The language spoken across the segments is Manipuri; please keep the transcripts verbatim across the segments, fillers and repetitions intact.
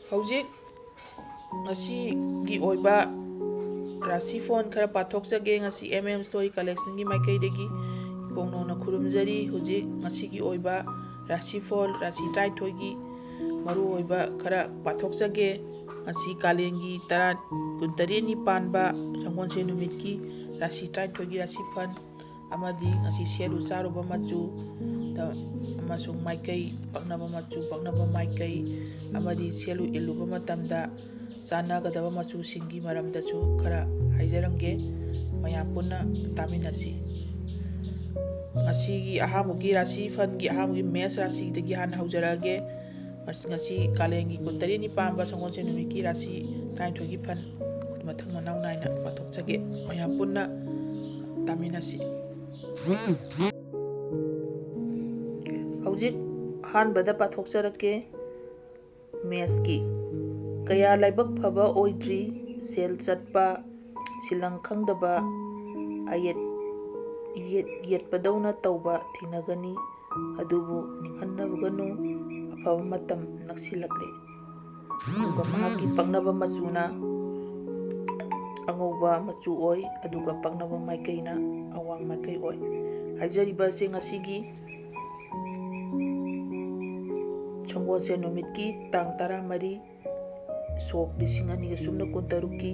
ꯍꯧꯖꯤꯛ ꯉꯁꯤꯒꯤ ꯑꯣꯏꯕ ꯔꯥꯁꯤꯐꯣꯜ ꯈꯔ ꯄꯥꯊꯣꯛꯆꯒꯦ꯫ ꯉꯁꯤ ꯑꯦꯝ ꯑꯦꯝ ꯁ꯭ꯇꯣꯔꯤ ꯀꯂꯦꯛꯁꯟꯒꯤ ꯃꯥꯏꯀꯩꯗꯒꯤ ꯏꯀꯣꯡ ꯅꯧꯅ ꯈꯨꯔꯨꯝꯖꯔꯤ꯫ ꯍꯧꯖꯤꯛ ꯉꯁꯤꯒꯤ ꯑꯣꯏꯕ ꯔꯥꯁꯤꯐꯣꯜ, ꯔꯥꯁꯤ ꯇꯔꯥꯅꯤꯊꯣꯏꯒꯤ ꯃꯔꯨꯑꯣꯏꯕ ꯈꯔ ꯄꯥꯊꯣꯛꯆꯒꯦ꯫ ꯉꯁꯤ ꯀꯥꯂꯦꯟꯒꯤ ꯇꯔꯥ, ꯀꯨꯟꯇꯔꯦꯠꯅꯤ ꯄꯥꯟꯕ ꯁꯪꯒꯣꯜꯁꯦꯟ ꯅꯨꯃꯤꯠꯀꯤ ꯔꯥꯁꯤ ꯇꯔꯥꯅꯤꯊꯣꯏꯒꯤ ꯔꯥꯁꯤꯐꯜ ꯑꯃꯗꯤ ꯉꯁꯤ ꯁꯦꯠꯂꯨ ꯆꯥꯔꯨꯕ ꯃꯆꯨ ꯗ ꯑꯃꯁꯨꯡ ꯃꯥꯏꯀꯩ, ꯄꯛꯅꯕ ꯃꯆꯨ, ꯄꯛꯅꯕ ꯃꯥꯏꯀꯩ ꯑꯃꯗꯤ ꯁꯦꯠꯂꯨ ꯏꯜꯂꯨꯕ ꯃꯇꯝꯗ ꯆꯥꯟꯅꯒꯗꯕ ꯃꯆꯨꯁꯤꯡꯒꯤ ꯃꯔꯝꯗꯁꯨ ꯈꯔ ꯍꯥꯏꯖꯔꯝꯒꯦ꯫ ꯃꯌꯥꯝ ꯄꯨꯟꯅ ꯇꯥꯃꯤꯟꯅꯁꯤ꯫ ꯉꯁꯤꯒꯤ ꯑꯍꯥꯟꯕꯒꯤ ꯔꯥꯁꯤꯐꯜꯒꯤ ꯑꯍꯥꯟꯕꯒꯤ ꯃꯦꯁ ꯔꯥꯁꯤꯗꯒꯤ ꯍꯥꯟꯅ ꯍꯧꯖꯔꯛꯑꯒꯦ꯫ ꯉꯁꯤ ꯀꯥꯂꯦꯟꯒꯤ ꯀꯨꯟꯇꯔꯦꯠꯅꯤ ꯄꯥꯟꯕ ꯁꯪꯒꯣꯜꯁꯦꯟ ꯅꯨꯃꯤꯠꯀꯤ ꯔꯥꯁꯤ ꯇꯔꯥꯅꯤꯊꯣꯏꯒꯤ ꯐꯜ ꯃꯊꯪ ꯃꯅꯥꯎ ꯅꯥꯏꯅ ꯄꯥꯊꯣꯛꯆꯒꯦ꯫ ꯃꯌꯥꯝ ꯄꯨꯟꯅ ꯇꯥꯃꯤꯟꯅꯁꯤ꯫ ꯍꯧꯖꯤꯛ ꯑꯍꯥꯟꯕꯗ ꯄꯥꯊꯣꯛꯆꯔꯛꯀꯦ꯫ ꯃꯦꯁꯀꯤ ꯀꯌꯥ ꯂꯥꯏꯕꯛ ꯐꯕ ꯑꯣꯏꯗ꯭ꯔꯤ꯫ ꯁꯦꯜ ꯆꯠꯄ, ꯁꯤꯜꯂꯪ ꯈꯪꯗꯕ, ꯑꯌꯦꯠ ꯌꯦꯠ ꯌꯦꯠꯄꯗꯧꯅ ꯇꯧꯕ ꯊꯦꯡꯅꯒꯅꯤ꯫ ꯑꯗꯨꯕꯨ ꯅꯤꯡꯍꯟꯅꯒꯅꯨ, ꯑꯐꯕ ꯃꯇꯝ ꯅꯛꯁꯤꯜꯂꯛꯂꯦ꯫ ꯑꯗꯨꯒ ꯃꯍꯥꯛꯀꯤ ꯄꯛꯅꯕ ꯃꯆꯨꯅ ꯑꯉꯧꯕ ꯃꯆꯨ ꯑꯣꯏ, ꯑꯗꯨꯒ ꯄꯛꯅꯕ ꯃꯥꯏꯀꯩꯅ ꯑꯋꯥꯡ ꯃꯥꯏꯀꯩ ꯑꯣꯏ꯫ ꯍꯥꯏꯖꯔꯤꯕ ꯑꯁꯤ ꯉꯁꯤꯒꯤ ꯁꯪꯒꯣꯜꯁꯦꯟ ꯅꯨꯃꯤꯠꯀꯤ ꯇꯥꯡ ꯇꯔꯥꯃꯔꯤ, ꯁꯣꯛ ꯂꯤꯁꯤꯡ ꯑꯅꯤꯒ ꯁꯨꯞꯅ ꯀꯨꯟꯇꯔꯨꯛꯀꯤ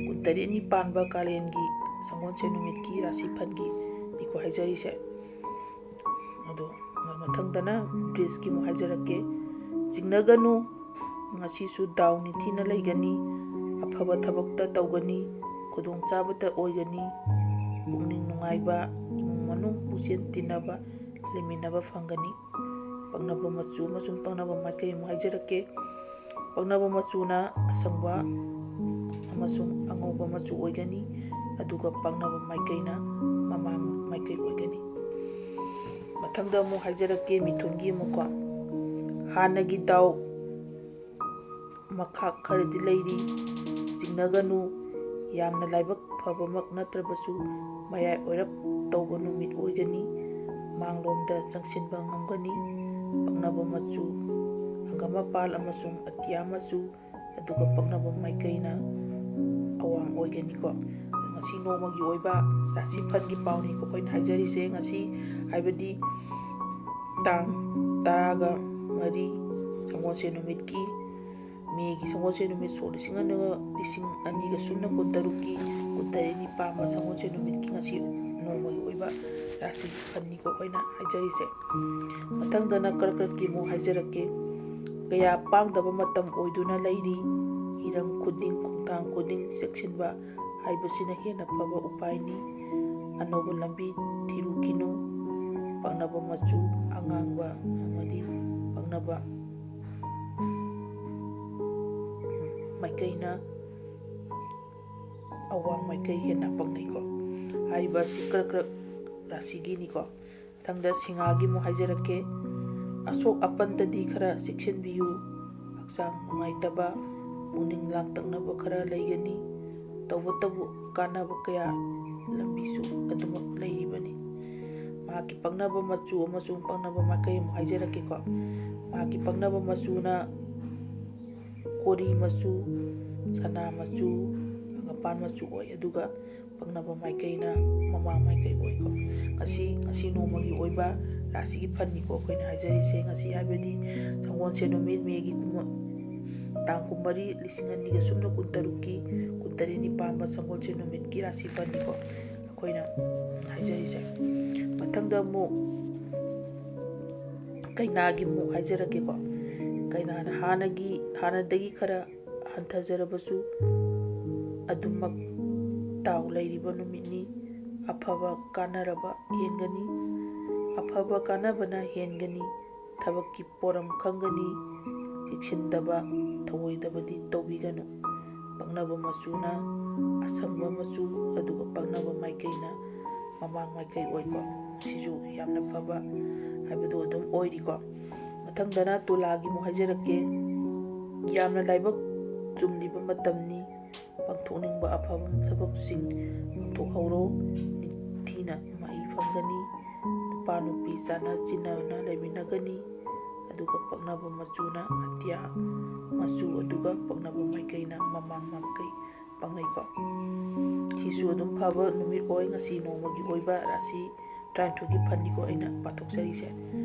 ꯀꯨꯟꯇꯔꯦꯠꯅꯤ ꯄꯥꯟꯕ ꯀꯥꯂꯦꯟꯒꯤ ꯁꯪꯒꯣꯜꯁꯦꯟ ꯅꯨꯃꯤꯠꯀꯤ ꯔꯥꯁꯤꯐꯜꯒꯤꯅꯤꯀꯣ ꯍꯥꯏꯖꯔꯤꯁꯦ꯫ ꯑꯗꯣ ꯃꯊꯪꯗꯅ ꯕ꯭ꯔꯤꯖꯀꯤ ꯑꯃꯨꯛ ꯍꯥꯏꯖꯔꯛꯀꯦ꯫ ꯆꯤꯡꯅꯒꯅꯨ, ꯉꯁꯤꯁꯨ ꯗꯥꯎ ꯅꯤꯡꯊꯤꯅ ꯂꯩꯒꯅꯤ, ꯑꯐꯕ ꯊꯕꯛꯇ ꯇꯧꯒꯅꯤ, ꯈꯨꯗꯣꯡꯆꯥꯕꯇ ꯑꯣꯏꯒꯅꯤ, ꯄꯨꯛꯅꯤꯡ ꯅꯨꯡꯉꯥꯏꯕ, ꯏꯃꯨꯡ ꯃꯅꯨꯡ ꯄꯨꯛꯆꯦꯟ ꯇꯤꯟꯅꯕ, ꯂꯩꯃꯤꯟꯅꯕ ꯐꯪꯒꯅꯤ꯫ ꯄꯛꯅꯕ ꯃꯆꯨ ꯑꯃꯁꯨꯡ ꯄꯛꯅꯕ ꯃꯥꯏꯀꯩ ꯑꯃꯨꯛ ꯍꯥꯏꯖꯔꯛꯀꯦ꯫ ꯄꯛꯅꯕ ꯃꯆꯨꯅ ꯑꯁꯪꯕ ꯑꯃꯁꯨꯡ ꯑꯉꯧꯕ ꯃꯆꯨ ꯑꯣꯏꯒꯅꯤ, ꯑꯗꯨꯒ ꯄꯛꯅꯕ ꯃꯥꯏꯀꯩꯅ ꯃꯃꯥꯡ ꯃꯥꯏꯀꯩ ꯑꯣꯏꯒꯅꯤ꯫ ꯃꯊꯪꯗ ꯑꯃꯨꯛ ꯍꯥꯏꯖꯔꯛꯀꯦ ꯃꯤꯊꯨꯟꯒꯤ ꯑꯃꯨꯛꯀꯣ꯫ ꯍꯥꯟꯅꯒꯤ ꯗꯥꯎ ꯃꯈꯥ ꯈꯔꯗꯤ ꯂꯩꯔꯤ꯫ ꯆꯤꯡꯅꯒꯅꯨ, ꯌꯥꯝꯅ ꯂꯥꯏꯕꯛ ꯐꯕꯃꯛ ꯅꯠꯇ꯭ꯔꯕꯁꯨ ꯃꯌꯥꯏ ꯑꯣꯏꯔꯞ ꯇꯧꯕ ꯅꯨꯃꯤꯠ ꯑꯣꯏꯒꯅꯤ꯫ ꯃꯥꯡꯂꯣꯝꯗ ꯆꯪꯁꯤꯟꯕ ꯉꯝꯒꯅꯤ꯫ ꯄꯛꯅꯕ ꯃꯆꯨ ꯍꯪꯒꯥꯝ ꯃꯄꯥꯜ ꯑꯃꯁꯨꯡ ꯑꯇꯤꯌꯥ ꯃꯆꯨ, ꯑꯗꯨꯒ ꯄꯛꯅꯕ ꯃꯥꯏꯀꯩꯅ ꯑꯋꯥꯡ ꯑꯣꯏꯒꯅꯤꯀꯣ꯫ ꯉꯁꯤ ꯅꯣꯡꯃꯒꯤ ꯑꯣꯏꯕ ꯔꯥꯁꯤꯐꯜꯒꯤ ꯄꯥꯎꯅꯤꯀꯣ ꯑꯩꯈꯣꯏꯅ ꯍꯥꯏꯖꯔꯤꯁꯦ꯫ ꯉꯁꯤ ꯍꯥꯏꯕꯗꯤ ꯇꯥꯡ ꯇꯔꯥꯒ ꯃꯔꯤ, ꯁꯒꯣꯜꯁꯦꯟ ꯅꯨꯃꯤꯠꯀꯤ, ꯃꯦꯒꯤ ꯁꯒꯣꯜꯁꯦꯟ ꯅꯨꯃꯤꯠ ꯁꯣꯛ ꯂꯤꯁꯤꯡ ꯑꯅꯤꯒ, ꯂꯤꯁꯤꯡ ꯑꯅꯤꯒ ꯁꯨꯞꯅ ꯀꯨꯟꯇꯔꯨꯛꯀꯤ, ꯀꯨꯟꯇꯔꯦꯠꯅꯤ ꯄꯥꯟꯕ ꯁꯒꯣꯜꯁꯦꯟ ꯅꯨꯃꯤꯠꯀꯤ ꯉꯁꯤ ꯅꯣꯡꯃꯒꯤ ꯑꯣꯏꯕ ꯔꯥꯁꯤꯐꯜꯅꯤꯀꯣ ꯑꯩꯈꯣꯏꯅ ꯍꯥꯏꯖꯔꯤꯁꯦ꯫ ꯃꯊꯪꯗꯅ ꯀꯔꯀꯠꯀꯤ ꯑꯃꯨꯛ ꯍꯥꯏꯖꯔꯛꯀꯦ꯫ ꯀꯌꯥ ꯄꯥꯡꯗꯕ ꯃꯇꯝ ꯑꯣꯏꯗꯨꯅ ꯂꯩꯔꯤ꯫ ꯍꯤꯔꯝ ꯈꯨꯗꯤꯡ, ꯈꯣꯡꯊꯥꯡ ꯈꯨꯗꯤꯡ ꯆꯦꯛꯁꯤꯟꯕ ꯍꯥꯏꯕꯁꯤꯅ ꯍꯦꯟꯅ ꯐꯕ ꯎꯄꯥꯏꯅꯤ꯫ ꯑꯅꯧꯕ ꯂꯝꯕꯤ ꯊꯤꯔꯨꯈꯤꯅꯨ꯫ ꯄꯛꯅꯕ ꯃꯆꯨ ꯑꯉꯥꯡꯕ ꯑꯃꯗꯤ ꯄꯛꯅꯕ ꯃꯥꯏꯀꯩꯅ ꯑꯋꯥꯡ ꯃꯥꯏꯀꯩ ꯍꯦꯟꯅ ꯄꯛꯅꯩꯀꯣ꯫ ꯍꯥꯏꯔꯤꯕ ꯑꯁꯤ ꯀꯔꯛ ꯀꯔꯛ ꯔꯥꯁꯤꯒꯤꯅꯤꯀꯣ꯫ ꯃꯊꯪꯗ ꯁꯤꯡꯍꯥꯒꯤ ꯑꯃꯨꯛ ꯍꯥꯏꯖꯔꯛꯀꯦ꯫ ꯑꯁꯣꯛ ꯑꯄꯟꯗꯗꯤ ꯈꯔ ꯆꯦꯛꯁꯤꯟꯕꯤꯌꯨ꯫ ꯍꯛꯆꯥꯡ ꯅꯨꯡꯉꯥꯏꯇꯕ, ꯄꯨꯛꯅꯤꯡ ꯂꯥꯡꯇꯛꯅꯕ ꯈꯔ ꯂꯩꯒꯅꯤ꯫ ꯇꯧꯕꯇꯕꯨ ꯀꯥꯟꯅꯕ ꯀꯌꯥ ꯂꯝꯕꯤꯁꯨ ꯑꯗꯨꯃꯛ ꯂꯩꯔꯤꯕꯅꯤ꯫ ꯃꯍꯥꯛꯀꯤ ꯄꯛꯅꯕ ꯃꯆꯨ ꯑꯃꯁꯨꯡ ꯄꯛꯅꯕ ꯃꯥꯏꯀꯩ ꯑꯃꯨꯛ ꯍꯥꯏꯖꯔꯛꯀꯦꯀꯣ꯫ ꯃꯍꯥꯛꯀꯤ ꯄꯛꯅꯕ ꯃꯆꯨꯅ ꯀꯣꯔꯤ ꯃꯆꯨ, ꯁꯅꯥ ꯃꯆꯨ, ꯍꯪꯒꯄꯥꯟ ꯃꯆꯨ ꯑꯣꯏ꯫ ꯑꯗꯨꯒ ꯄꯛꯅꯕ ꯃꯥꯏꯀꯩꯅ ꯃꯃꯥꯡ ꯃꯥꯏꯀꯩ ꯑꯣꯏꯀꯣ꯫ ꯉꯁꯤ, ꯉꯁꯤ ꯅꯣꯡꯃꯒꯤ ꯑꯣꯏꯕ ꯔꯥꯁꯤꯒꯤ ꯐꯜꯅꯤꯀꯣ ꯑꯩꯈꯣꯏꯅ ꯍꯥꯏꯖꯔꯤꯁꯦ꯫ ꯉꯁꯤ ꯍꯥꯏꯕꯗꯤ ꯁꯒꯣꯜꯁꯦꯟ ꯅꯨꯃꯤꯠ, ꯃꯦꯒꯤ ꯀꯨꯟꯃ-, ꯇꯥꯡ ꯀꯨꯟꯃꯔꯤ, ꯂꯤꯁꯤꯡ ꯑꯅꯤꯒ ꯁꯨꯞꯅ ꯀꯨꯟꯇꯔꯨꯛꯀꯤ, ꯀꯨꯟꯇꯔꯦꯠꯅꯤ ꯄꯥꯟꯕ ꯁꯒꯣꯜꯁꯦꯟ ꯅꯨꯃꯤꯠꯀꯤ ꯔꯥꯁꯤ ꯐꯜꯅꯤꯀꯣ ꯑꯩꯈꯣꯏꯅ ꯍꯥꯏꯖꯔꯤꯁꯦ꯫ ꯃꯊꯪꯗ ꯑꯃꯨꯛ ꯀꯩꯅꯥꯒꯤ ꯑꯃꯨꯛ ꯍꯥꯏꯖꯔꯛꯀꯦꯀꯣ꯫ ꯀꯩꯅꯥꯅ ꯍꯥꯟꯅꯒꯤ, ꯍꯥꯟꯅꯗꯒꯤ ꯈꯔ ꯍꯟꯊꯖꯔꯕꯁꯨ ꯑꯗꯨꯃꯛ ꯗꯥꯎ ꯂꯩꯔꯤꯕ ꯅꯨꯃꯤꯠꯅꯤ꯫ ꯑꯐꯕ ꯀꯥꯟꯅꯔꯕ ꯍꯦꯟꯒꯅꯤ꯫ ꯑꯐꯕ ꯀꯥꯟꯅꯕꯅ ꯍꯦꯟꯒꯅꯤ꯫ ꯊꯕꯛꯀꯤ ꯄꯣꯔꯝ ꯈꯪꯒꯅꯤ꯫ ꯆꯦꯛꯁꯤꯟꯗꯕ, ꯊꯧꯑꯣꯏꯗꯕꯗꯤ ꯇꯧꯕꯤꯒꯅꯨ꯫ ꯄꯛꯅꯕ ꯃꯆꯨꯅ ꯑꯁꯪꯕ ꯃꯆꯨ, ꯑꯗꯨꯒ ꯄꯛꯅꯕ ꯃꯥꯏꯀꯩꯅ ꯃꯃꯥꯡ ꯃꯥꯏꯀꯩ ꯑꯣꯏꯀꯣ꯫ ꯁꯤꯁꯨ ꯌꯥꯝꯅ ꯐꯕ ꯍꯥꯏꯕꯗꯨ ꯑꯗꯨꯝ ꯑꯣꯏꯔꯤꯀꯣ꯫ ꯃꯊꯪꯗꯅ ꯇꯨꯂꯥꯒꯤ ꯑꯃꯨꯛ ꯍꯥꯏꯖꯔꯛꯀꯦ꯫ ꯌꯥꯝꯅ ꯂꯥꯏꯕꯛ ꯆꯨꯝꯂꯤꯕ ꯃꯇꯝꯅꯤ꯫ ꯄꯥꯡꯊꯣꯛꯅꯤꯡꯕ ꯑꯐꯕ ꯊꯕꯛꯁꯤꯡ ꯄꯥꯡꯊꯣꯛꯍꯧꯔꯣ꯫ ꯅꯤꯡꯊꯤꯅ ꯃꯍꯩ ꯐꯪꯒꯅꯤ꯫ ꯅꯨꯄꯥ ꯅꯨꯄꯤ ꯆꯥꯟꯅ ꯆꯤꯟꯅꯅ ꯂꯩꯃꯤꯟꯅꯒꯅꯤ꯫ ꯑꯗꯨꯒ ꯄꯛꯅꯕ ꯃꯆꯨꯅ ꯑꯇꯤꯌꯥ ꯃꯆꯨ, ꯑꯗꯨꯒ ꯄꯛꯅꯕ ꯃꯥꯏꯀꯩꯅ ꯃꯃꯥꯡ ꯃꯥꯏꯀꯩ ꯄꯥꯡꯅꯩꯀꯣ꯫ ꯁꯤꯁꯨ ꯑꯗꯨꯝ ꯐꯕ ꯅꯨꯃꯤꯠ ꯑꯣꯏ꯫ ꯉꯁꯤ ꯅꯣꯡꯃꯒꯤ ꯑꯣꯏꯕ ꯔꯥꯁꯤ ꯇꯔꯥꯅꯤꯊꯣꯏꯒꯤ ꯐꯟꯅꯤꯀꯣ ꯑꯩꯅ ꯄꯥꯊꯣꯛꯆꯔꯤꯁꯦ꯫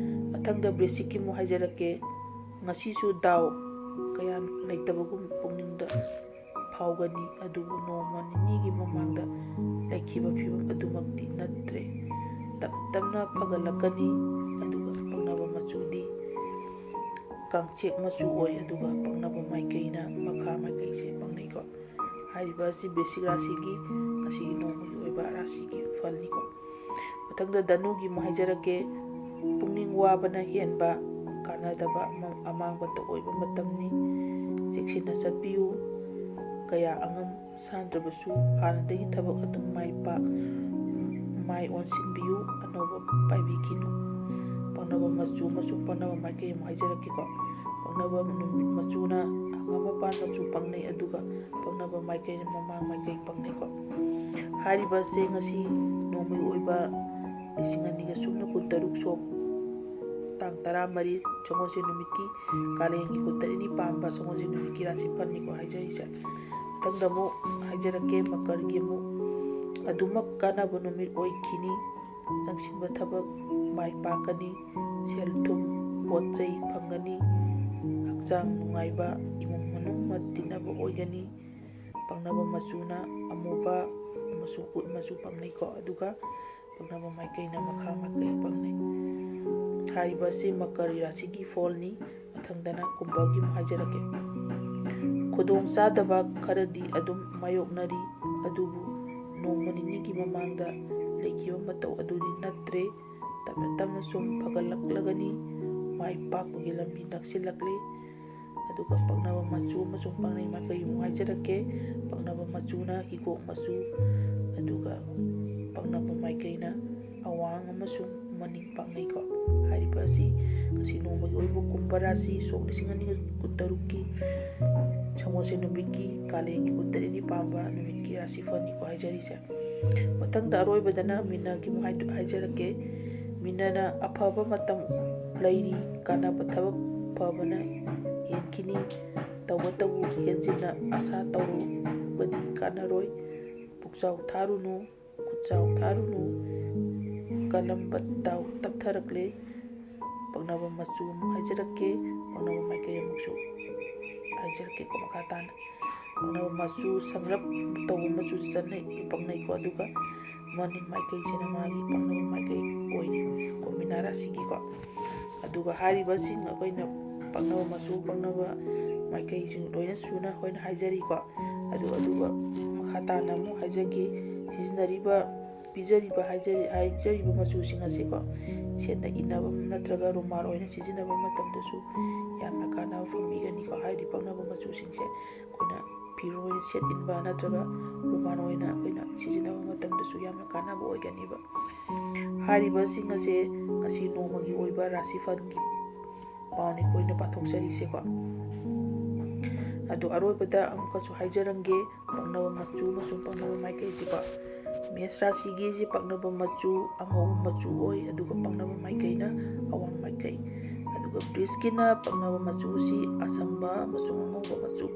ꯃꯊꯪꯗ ꯕ꯭ꯔꯤꯁꯤꯛꯀꯤ ꯑꯃꯨꯛ ꯍꯥꯏꯖꯔꯛꯀꯦ꯫ ꯉꯁꯤꯁꯨ ꯗꯥꯎ ꯀꯌꯥ ꯂꯩꯇꯕꯒꯨꯝ ꯄꯨꯛꯅꯤꯡꯗ ꯐꯥꯎꯒꯅꯤ, ꯑꯗꯨꯕꯨ ꯅꯣꯡꯃ ꯅꯤꯅꯤꯒꯤ ꯃꯃꯥꯡꯗ ꯂꯩꯈꯤꯕ ꯐꯤꯕꯝ ꯑꯗꯨꯃꯛꯇꯤ ꯅꯠꯇ꯭ꯔꯦ꯫ ꯇꯞ ꯇꯞꯅ ꯐꯒꯠꯂꯛꯀꯅꯤ꯫ ꯑꯗꯨꯒ ꯄꯛꯅꯕ ꯃꯆꯨꯗꯤ ꯀꯥꯡꯆꯦꯛ ꯃꯆꯨ ꯑꯣꯏ, ꯑꯗꯨꯒ ꯄꯛꯅꯕ ꯃꯥꯏꯀꯩꯅ ꯃꯈꯥ ꯃꯥꯏꯀꯩꯁꯦ ꯄꯥꯡꯅꯩꯀꯣ꯫ ꯍꯥꯏꯔꯤꯕ ꯑꯁꯤ ꯕ꯭ꯔꯤꯁꯤꯛ ꯔꯥꯁꯤꯒꯤ ꯉꯁꯤꯒꯤ ꯅꯣꯡꯃꯒꯤ ꯑꯣꯏꯕ ꯔꯥꯁꯤꯒꯤ ꯐꯜꯅꯤꯀꯣ꯫ ꯃꯊꯪꯗ ꯙꯅꯨꯒꯤ ꯑꯃꯨꯛ ꯍꯥꯏꯖꯔꯛꯀꯦ꯫ ꯄꯨꯛꯅꯤꯡ ꯋꯥꯕꯅ ꯍꯦꯟꯕ, ꯀꯥꯟꯅꯗꯕ ꯑꯃ-, ꯑꯃꯥꯡꯕꯇ ꯑꯣꯏꯕ ꯃꯇꯝꯅꯤ꯫ ꯆꯦꯛꯁꯤꯟꯅ ꯆꯠꯄꯤꯌꯨ꯫ ꯀꯌꯥ ꯑꯉꯝ ꯁꯥꯟꯗ꯭ꯔꯕꯁꯨ ꯍꯥꯟꯅꯗꯒꯤ ꯊꯕꯛ ꯑꯗꯨꯝ ꯃꯥꯏ ꯄꯥꯛ-, ꯃꯥꯏ ꯑꯣꯟꯁꯤꯟꯕꯤꯌꯨ꯫ ꯑꯅꯧꯕ ꯄꯥꯏꯕꯤꯈꯤꯅꯨ꯫ ꯄꯛꯅꯕ ꯃꯆꯨ ꯑꯃꯁꯨꯡ ꯄꯛꯅꯕ ꯃꯥꯏꯀꯩ ꯑꯃꯨꯛ ꯍꯥꯏꯖꯔꯛꯀꯦꯀꯣ꯫ ꯄꯛꯅꯕ ꯅꯨꯃꯤꯠ ꯃꯆꯨꯅ ꯍꯪꯒꯥꯝ ꯃꯄꯥꯟ ꯃꯆꯨ ꯄꯥꯡꯅꯩ, ꯑꯗꯨꯒ ꯄꯛꯅꯕ ꯃꯥꯏꯀꯩꯅ ꯃꯃꯥꯡ ꯃꯥꯏꯀꯩ ꯄꯥꯡꯅꯩꯀꯣ꯫ ꯍꯥꯏꯔꯤꯕ ꯑꯁꯦ ꯉꯁꯤ ꯅꯣꯡꯃꯒꯤ ꯑꯣꯏꯕ ꯂꯤꯁꯤꯡ ꯑꯅꯤꯒ ꯁꯨꯞꯅ ꯀꯨꯟꯇꯔꯨꯛ ꯁꯣꯛ ꯇꯥꯡ ꯇꯔꯥꯃꯔꯤ ꯁꯒꯣꯜꯁꯦꯟ ꯅꯨꯃꯤꯠꯀꯤ ꯀꯥꯂꯦꯟꯒꯤ ꯀꯨꯟꯇꯔꯦꯠꯅꯤ ꯄꯥꯟꯕ ꯁꯒꯣꯜꯁꯦꯟ ꯅꯨꯃꯤꯠꯀꯤ ꯔꯥꯁꯤ ꯐꯜꯅꯤꯀꯣ ꯍꯥꯏꯖꯔꯤꯁꯦ꯫ ꯃꯊꯪꯗ ꯑꯃꯨꯛ ꯍꯥꯏꯖꯔꯛꯀꯦ, ꯃꯀꯔꯒꯤ ꯑꯃꯨꯛ ꯑꯗꯨꯃꯛ ꯀꯥꯟꯅꯕ ꯅꯨꯃꯤꯠ ꯑꯣꯏꯈꯤꯅꯤ꯫ ꯆꯪꯁꯤꯟꯕ ꯊꯕꯛ ꯃꯥꯏ ꯄꯥꯛꯀꯅꯤ꯫ ꯁꯦꯜ ꯊꯨꯝ, ꯄꯣꯠ ꯆꯩ ꯐꯪꯒꯅꯤ꯫ ꯍꯛꯆꯥꯡ ꯅꯨꯡꯉꯥꯏꯕ, ꯏꯃꯨꯡ ꯃꯅꯨꯡ ꯇꯤꯟꯅꯕ ꯑꯣꯏꯒꯅꯤ꯫ ꯄꯥꯡꯅꯕ ꯃꯆꯨꯅ ꯑꯃꯨꯕ ꯑꯃꯁꯨꯡ ꯎꯠ ꯃꯆꯨ ꯄꯥꯡꯅꯩꯀꯣ, ꯑꯗꯨꯒ ꯄꯥꯡꯅꯕ ꯃꯥꯏꯀꯩꯅ ꯃꯈꯥ ꯃꯥꯏꯀꯩ ꯄꯥꯡꯅꯩ꯫ ꯍꯥꯏꯔꯤꯕ ꯑꯁꯤ ꯃꯀꯔ ꯔꯥꯁꯤꯒꯤ ꯐꯣꯜꯅꯤ꯫ ꯃꯊꯪꯗꯅ ꯀꯨꯝꯚꯒꯤ ꯑꯃꯨꯛ ꯍꯥꯏꯖꯔꯛꯀꯦ꯫ ꯈꯨꯗꯣꯡ ꯆꯥꯗꯕ ꯈꯔꯗꯤ ꯑꯗꯨꯝ ꯃꯥꯌꯣꯛꯅꯔꯤ, ꯑꯗꯨꯕꯨ ꯅꯣꯡꯃ ꯅꯤꯅꯤꯒꯤ ꯃꯃꯥꯡꯗ ꯂꯩꯈꯤꯕ ꯃꯇꯧ ꯑꯗꯨꯗꯤ ꯅꯠꯇ꯭ꯔꯦ꯫ ꯇꯞꯅ ꯇꯞꯅ ꯁꯨꯝ ꯐꯒꯠꯂꯛꯂꯒꯅꯤ꯫ ꯃꯥꯏ ꯄꯥꯛꯄꯒꯤ ꯂꯝꯕꯤ ꯅꯛꯁꯤꯜꯂꯛꯂꯤ꯫ ꯑꯗꯨꯒ ꯄꯛꯅꯕ ꯃꯆꯨ ꯑꯃꯁꯨꯡ ꯄꯥꯡꯅꯩ ꯃꯥꯏꯀꯩ ꯑꯃꯨꯛ ꯍꯥꯏꯖꯔꯛꯀꯦ꯫ ꯄꯛꯅꯕ ꯃꯆꯨꯅ ꯍꯤꯒꯣꯛ ꯃꯆꯨ, ꯑꯗꯨꯒ ꯄꯛꯅꯕ ꯃꯥꯏꯀꯩꯅ ꯑꯋꯥꯡ ꯑꯃꯁꯨꯡ ꯃꯅꯤꯡ ꯄꯥꯡꯅꯩꯀꯣ꯫ ꯍꯥꯏꯔꯤꯕ ꯑꯁꯤ ꯉꯁꯤ ꯅꯣꯡꯃꯒꯤ ꯑꯣꯏꯕ ꯀꯨꯝꯚ ꯔꯥꯁꯤ ꯁꯣꯛ ꯂꯤꯁꯤꯡ ꯑꯅꯤꯒ ꯀꯨꯟꯇꯔꯨꯛꯀꯤ ꯁꯒꯣꯜꯁꯦꯟ ꯅꯨꯃꯤꯠꯀꯤ ꯀꯥꯂꯦꯟꯒꯤ ꯀꯨꯟꯇꯔꯦꯠꯅꯤ ꯄꯥꯟꯕ ꯅꯨꯃꯤꯠꯀꯤ ꯔꯥꯁꯤ ꯐꯜꯅꯤꯀꯣ ꯍꯥꯏꯖꯔꯤꯁꯦ꯫ ꯃꯊꯪꯗ ꯑꯔꯣꯏꯕꯗꯅ ꯃꯤꯅꯒꯤ ꯑꯃꯨꯛ ꯍꯥꯏꯗꯨ-, ꯍꯥꯏꯖꯔꯛꯀꯦ꯫ ꯃꯤꯅꯅ ꯑꯐꯕ ꯃꯇꯝ ꯂꯩꯔꯤ꯫ ꯀꯥꯟꯅꯕ ꯊꯕꯛ ꯐꯕꯅ ꯍꯦꯟꯈꯤꯅꯤ꯫ ꯇꯧꯕꯇꯕꯨ ꯍꯦꯟꯖꯤꯟꯅ ꯑꯁꯥ ꯇꯧꯔꯨꯕꯗꯤ ꯀꯥꯟꯅꯔꯣꯏ꯫ ꯄꯨꯛꯆꯥꯎ ꯊꯥꯔꯨꯅꯨ, ꯈꯨꯠꯆꯥꯎ ꯊꯥꯔꯨꯅꯨ꯫ ꯀꯂꯝꯕ ꯇꯥꯎ ꯇꯞꯊꯔꯛꯂꯦ꯫ ꯄꯛꯅꯕ ꯃꯆꯨ ꯑꯃꯨꯛ ꯍꯥꯏꯖꯔꯛꯀꯦ, ꯄꯛꯅꯕ ꯃꯥꯏꯀꯩ ꯑꯃꯨꯛꯁꯨ ꯍꯥꯏꯖꯔꯛꯀꯦꯀꯣ꯫ ꯃꯈꯥ ꯇꯥꯅ ꯄꯛꯅꯕ ꯃꯆꯨ ꯁꯪꯂꯞ ꯇꯧꯕ ꯃꯆꯨꯁꯨ ꯆꯠꯅꯩ, ꯄꯛꯅꯩꯀꯣ꯫ ꯑꯗꯨꯒ ꯃꯅꯤꯡ ꯃꯥꯏꯀꯩꯁꯤꯅ ꯃꯥꯒꯤ ꯄꯛꯅꯕ ꯃꯥꯏꯀꯩ ꯑꯣꯏꯔꯤ, ꯀꯣ, ꯃꯤꯅꯥ ꯔꯥꯁꯤꯒꯤꯀꯣ꯫ ꯑꯗꯨꯒ ꯍꯥꯏꯔꯤꯕꯁꯤꯡ ꯑꯩꯈꯣꯏꯅ ꯄꯛꯅꯕ ꯃꯆꯨ, ꯄꯛꯅꯕ ꯃꯥꯏꯀꯩꯁꯤꯡ ꯂꯣꯏꯅ ꯁꯨꯅ ꯑꯩꯈꯣꯏꯅ ꯍꯥꯏꯖꯔꯤꯀꯣ꯫ ꯑꯗꯨ, ꯑꯗꯨꯒ ꯃꯈꯥ ꯇꯥꯅ ꯑꯃꯨꯛ ꯍꯥꯏꯖꯒꯦ꯫ ꯁꯤꯖꯤꯟꯅꯔꯤꯕ, ꯄꯤꯖꯔꯤꯕ, ꯍꯥꯏꯖꯔꯤ-, ꯍꯥꯏꯖꯔꯤꯕ ꯃꯆꯨꯁꯤꯡ ꯑꯁꯤꯀꯣ, ꯁꯦꯠꯅ ꯏꯟꯅꯕ ꯅꯠꯇ꯭ꯔꯒ ꯔꯨꯃꯥꯜ ꯑꯣꯏꯅ ꯁꯤꯖꯤꯟꯅꯕ ꯃꯇꯝꯗꯁꯨ ꯌꯥꯝꯅ ꯀꯥꯟꯅꯕ ꯐꯪꯕꯤꯒꯅꯤꯀꯣ꯫ ꯍꯥꯏꯔꯤꯕ ꯄꯛꯅꯕ ꯃꯆꯨꯁꯤꯡꯁꯦ ꯑꯩꯈꯣꯏꯅ ꯐꯤꯔꯣꯜ ꯑꯣꯏꯅ ꯁꯦꯠ ꯏꯟꯕ ꯅꯠꯇ꯭ꯔꯒ ꯔꯨꯃꯥꯜ ꯑꯣꯏꯅ ꯑꯩꯈꯣꯏꯅ ꯁꯤꯖꯤꯟꯅꯕ ꯃꯇꯝꯗꯁꯨ ꯌꯥꯝꯅ ꯀꯥꯟꯅꯕ ꯑꯣꯏꯒꯅꯤꯕ꯫ ꯍꯥꯏꯔꯤꯕꯁꯤꯡ ꯑꯁꯦ ꯉꯁꯤ ꯅꯣꯡꯃꯒꯤ ꯑꯣꯏꯕ ꯔꯥꯁꯤꯐꯜꯒꯤ ꯄꯥꯎꯅꯤ ꯑꯩꯈꯣꯏꯅ ꯄꯥꯊꯣꯛꯆꯔꯤꯁꯦꯀꯣ꯫ ꯑꯗꯨ ꯑꯔꯣꯏꯕꯗ ꯑꯃꯨꯛꯀꯁꯨ ꯍꯥꯏꯖꯔꯝꯒꯦ, ꯄꯛꯅꯕ ꯃꯆꯨ ꯑꯃꯁꯨꯡ ꯄꯛꯅꯕ ꯃꯥꯏꯀꯩꯁꯤꯀꯣ꯫ ꯃꯦꯁ ꯔꯥꯁꯤꯒꯤꯁꯤ ꯄꯛꯅꯕ ꯃꯆꯨ ꯑꯉꯧꯕ ꯃꯆꯨ ꯑꯣꯏ, ꯑꯗꯨꯒ ꯄꯛꯅꯕ ꯃꯥꯏꯀꯩꯅ ꯑꯋꯥꯡ ꯃꯥꯏꯀꯩ꯫ ꯑꯗꯨꯒ ꯕ꯭ꯔꯤꯖꯀꯤꯅ ꯄꯛꯅꯕ ꯃꯆꯨꯁꯤ ꯑꯁꯪꯕ ꯑꯃꯁꯨꯡ ꯑꯉꯧꯕ ꯃꯆꯨ,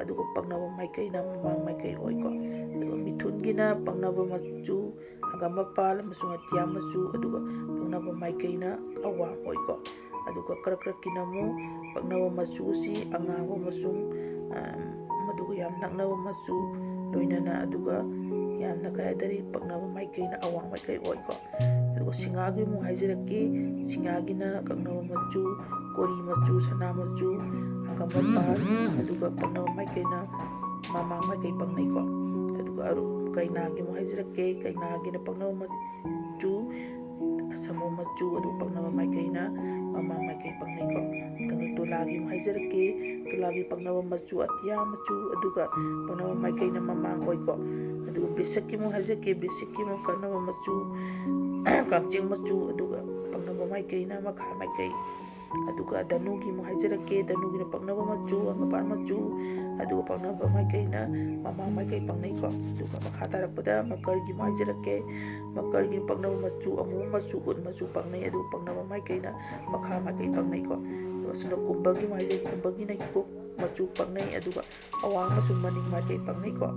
ꯑꯗꯨꯒ ꯄꯛꯅꯕ ꯃꯥꯏꯀꯩꯅ ꯃꯃꯥꯡ ꯃꯥꯏꯀꯩ ꯑꯣꯏꯀꯣ꯫ ꯑꯗꯨꯒ ꯃꯤꯊꯨꯟꯒꯤꯅ ꯄꯛꯅꯕ ꯃꯆꯨ ꯍꯪꯒꯥꯝ ꯃꯄꯥꯜ ꯑꯃꯁꯨꯡ ꯑꯇꯤꯌꯥ ꯃꯆꯨ, ꯑꯗꯨꯒ ꯄꯛꯅꯕ ꯃꯥꯏꯀꯩꯅ ꯑꯋꯥꯡ ꯑꯣꯏꯀꯣ꯫ ꯑꯗꯨꯒ ꯀꯔꯛ ꯀꯔꯛꯀꯤꯅ ꯑꯃꯨꯛ ꯄꯛꯅꯕ ꯃꯆꯨꯁꯤ ꯑꯉꯥꯡꯕ ꯑꯃꯁꯨꯡ, ꯑ, ꯃꯗꯨꯒ ꯌꯥꯝ ꯅꯛꯅꯕ ꯃꯆꯨ ꯂꯣꯏꯅꯅ, ꯑꯗꯨꯒ ꯌꯥꯝꯅ ꯀꯩ ꯍꯥꯏꯇꯥꯔꯦ, ꯄꯛꯅꯕ ꯃꯥꯏꯀꯩꯅ ꯑꯋꯥꯡ ꯃꯥꯏꯀꯩ ꯑꯣꯏꯀꯣ꯫ ꯑꯗꯨꯒ ꯁꯤꯡꯍꯥꯒꯤ ꯑꯃꯨꯛ ꯍꯥꯏꯖꯔꯛꯀꯦ꯫ ꯁꯤꯡꯍꯥꯒꯤꯅ ꯀꯛꯅꯕ ꯃꯆꯨ, ꯀꯣꯔꯤ ꯃꯆꯨ, ꯁꯅꯥ ꯃꯆꯨ, ꯍꯪꯒꯥꯝ ꯃꯄꯥꯜ, ꯑꯗꯨꯒ ꯄꯛꯅꯕ ꯃꯥꯏꯀꯩꯅ ꯃꯃꯥꯡ ꯃꯥꯏꯀꯩ ꯄꯛꯅꯩꯀꯣ꯫ ꯑꯗꯨꯒ ꯑꯔꯨ-, ꯀꯩꯅꯥꯒꯤ ꯑꯃꯨꯛ ꯍꯥꯏꯖꯔꯛꯀꯦ꯫ ꯀꯩꯅꯥꯒꯤꯅ ꯄꯛꯅꯕ ꯃꯆꯨ ꯑꯁꯪꯕ ꯃꯆꯨ, ꯑꯗꯨ ꯄꯛꯅꯕ ꯃꯥꯏꯀꯩꯅ ꯃꯃꯥꯡ ꯃꯥꯏꯀꯩ ꯄꯛꯅꯩꯀꯣ꯫ ꯃꯊꯪꯗ ꯇꯨꯂꯥꯒꯤ ꯑꯃꯨꯛ ꯍꯥꯏꯖꯔꯛꯀꯦ꯫ ꯇꯨꯂꯥꯒꯤ ꯄꯛꯅꯕ ꯃꯆꯨ ꯑꯇꯤꯌꯥ ꯃꯆꯨ, ꯑꯗꯨꯒ ꯄꯛꯅꯕ ꯃꯥꯏꯀꯩꯅ ꯃꯃꯥꯡ ꯑꯣꯏꯀꯣ꯫ ꯑꯗꯨꯒ ꯕ꯭ꯔꯤꯁꯛꯀꯤ ꯑꯃꯨꯛ ꯍꯥꯏꯖꯔꯛꯀꯦ꯫ ꯕ꯭ꯔꯤꯁꯛꯀꯤ ꯑꯃꯨꯛ ꯄꯛꯅꯕ ꯃꯆꯨ ꯀꯥꯡꯆꯦꯡ ꯃꯆꯨ, ꯑꯗꯨꯒ ꯄꯛꯅꯕ ꯃꯥꯏꯀꯩꯅ ꯃꯈꯥ ꯃꯥꯏꯀꯩ꯫ ꯑꯗꯨꯒ ꯙꯅꯨꯒꯤ ꯑꯃꯨꯛ ꯍꯥꯏꯖꯔꯛꯀꯦ꯫ ꯙꯅꯨꯒꯤꯅ ꯄꯛꯅꯕ ꯃꯆꯨ ꯍꯪꯒꯄꯥꯟ ꯃꯆꯨ, ꯑꯗꯨꯒ ꯄꯛꯅꯕ ꯃꯥꯏꯀꯩꯅ ꯃꯃꯥꯡ ꯃꯥꯏꯀꯩ ꯄꯛꯅꯩꯀꯣ꯫ ꯑꯗꯨꯒ ꯃꯈꯥ ꯇꯥꯔꯛꯄꯗ ꯃꯀꯔꯒꯤ ꯑꯃꯨꯛ ꯍꯥꯏꯖꯔꯛꯀꯦ꯫ ꯃꯀꯔꯒꯤ ꯄꯛꯅꯕ ꯃꯆꯨ ꯑꯃꯨꯕ ꯃꯆꯨ, ꯎꯠ ꯃꯆꯨ ꯄꯛꯅꯩ, ꯑꯗꯨꯒ ꯄꯛꯅꯕ ꯃꯥꯏꯀꯩꯅ ꯃꯈꯥ ꯃꯥꯏꯀꯩ ꯄꯛꯅꯩꯀꯣ꯫ ꯑꯗꯨꯒ ꯑꯁꯤꯅ ꯀꯨꯝꯚꯒꯤ ꯑꯃꯨꯛ ꯍꯥꯏꯖꯔꯛꯀꯦ꯫ ꯀꯨꯝꯚꯒꯤꯅ ꯍꯤꯒꯣꯛ ꯃꯆꯨ ꯄꯛꯅꯩ, ꯑꯗꯨꯒ ꯑꯋꯥꯡ ꯑꯃꯁꯨꯡ ꯃꯅꯤꯡ ꯃꯥꯏꯀꯩ ꯄꯛꯅꯩꯀꯣ,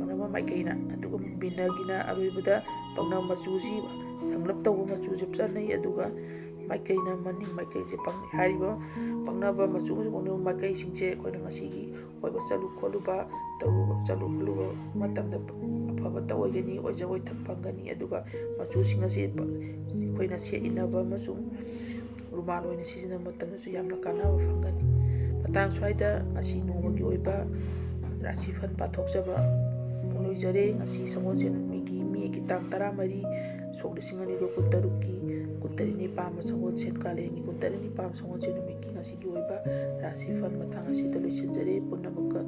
ꯄꯛꯅꯕ ꯃꯥꯏꯀꯩꯅ꯫ ꯑꯗꯨꯒ ꯃꯤꯅꯒꯤꯅ ꯑꯔꯣꯏꯕꯗ ꯄꯛꯅꯕ ꯃꯆꯨꯁꯤ ꯁꯪꯂꯞ ꯇꯧꯕ ꯃꯆꯨꯁꯦ ꯆꯠꯅꯩ, ꯑꯗꯨꯒ ꯃꯥꯏꯀꯩꯅ ꯃꯅꯤꯡ ꯃꯥꯏꯀꯩꯁꯦ ꯄꯛꯅꯩ꯫ ꯍꯥꯏꯔꯤꯕ ꯄꯛꯅꯕ ꯃꯆꯨ ꯑꯃꯁꯨꯡ ꯄꯛꯅꯕ ꯃꯥꯏꯀꯩꯁꯤꯡꯁꯦ ꯑꯩꯈꯣꯏꯅ ꯉꯁꯤꯒꯤ ꯀꯣꯏꯕ ꯆꯠꯂꯨ ꯈꯣꯠꯂꯨꯕ ꯇꯧꯔꯨꯕ, ꯆꯠꯂꯨ ꯈꯣꯠꯂꯨꯕ ꯃꯇꯝꯗ ꯑꯐꯕꯇ ꯑꯣꯏꯒꯅꯤ, ꯑꯣꯏꯖ ꯑꯣꯏꯊꯛ ꯐꯪꯒꯅꯤ꯫ ꯑꯗꯨꯒ ꯃꯆꯨꯁꯤꯡ ꯑꯁꯤ ꯑꯩꯈꯣꯏꯅ ꯁꯦꯠ ꯏꯟꯅꯕ ꯑꯃꯁꯨꯡ ꯔꯨꯃꯥꯜ ꯑꯣꯏꯅ ꯁꯤꯖꯤꯟꯅꯕ ꯃꯇꯝꯗꯁꯨ ꯌꯥꯝꯅ ꯀꯥꯟꯅꯕ ꯐꯪꯒꯅꯤ꯫ ꯃꯇꯥꯡ ꯁ꯭ꯋꯥꯏꯗ ꯉꯁꯤ ꯅꯣꯡꯃꯒꯤ ꯑꯣꯏꯕ ꯔꯥꯁꯤꯐꯜ ꯄꯥꯊꯣꯛꯆꯕ ꯂꯣꯏꯖꯔꯦ꯫ ꯉꯁꯤ ꯁꯒꯣꯜꯁꯦꯟ ꯅꯨꯃꯤꯠꯀꯤ ꯃꯦꯒꯤ ꯇꯥꯡ ꯇꯔꯥꯃꯔꯤ, ꯁꯣꯛ ꯂꯤꯁꯤꯡ ꯑꯅꯤꯒ ꯀꯨꯟꯇꯔꯨꯛꯀꯤ ꯀꯨꯟꯇꯔꯦꯠꯅꯤ ꯄꯥꯟꯕ ꯁꯒꯣꯜꯁꯦꯟ, ꯀꯥꯂꯦꯟꯒꯤ ꯀꯨꯟꯇꯔꯦꯠꯅꯤ ꯄꯥꯟꯕ ꯁꯒꯣꯜꯁꯦꯟ ꯅꯨꯃꯤꯠꯀꯤ ꯉꯁꯤꯒꯤ ꯑꯣꯏꯕ ꯔꯥꯁꯤꯐꯜ ꯃꯇꯥꯡ ꯑꯁꯤꯗ ꯂꯣꯏꯁꯤꯟꯖꯔꯦ꯫ ꯄꯨꯝꯅꯃꯛꯀ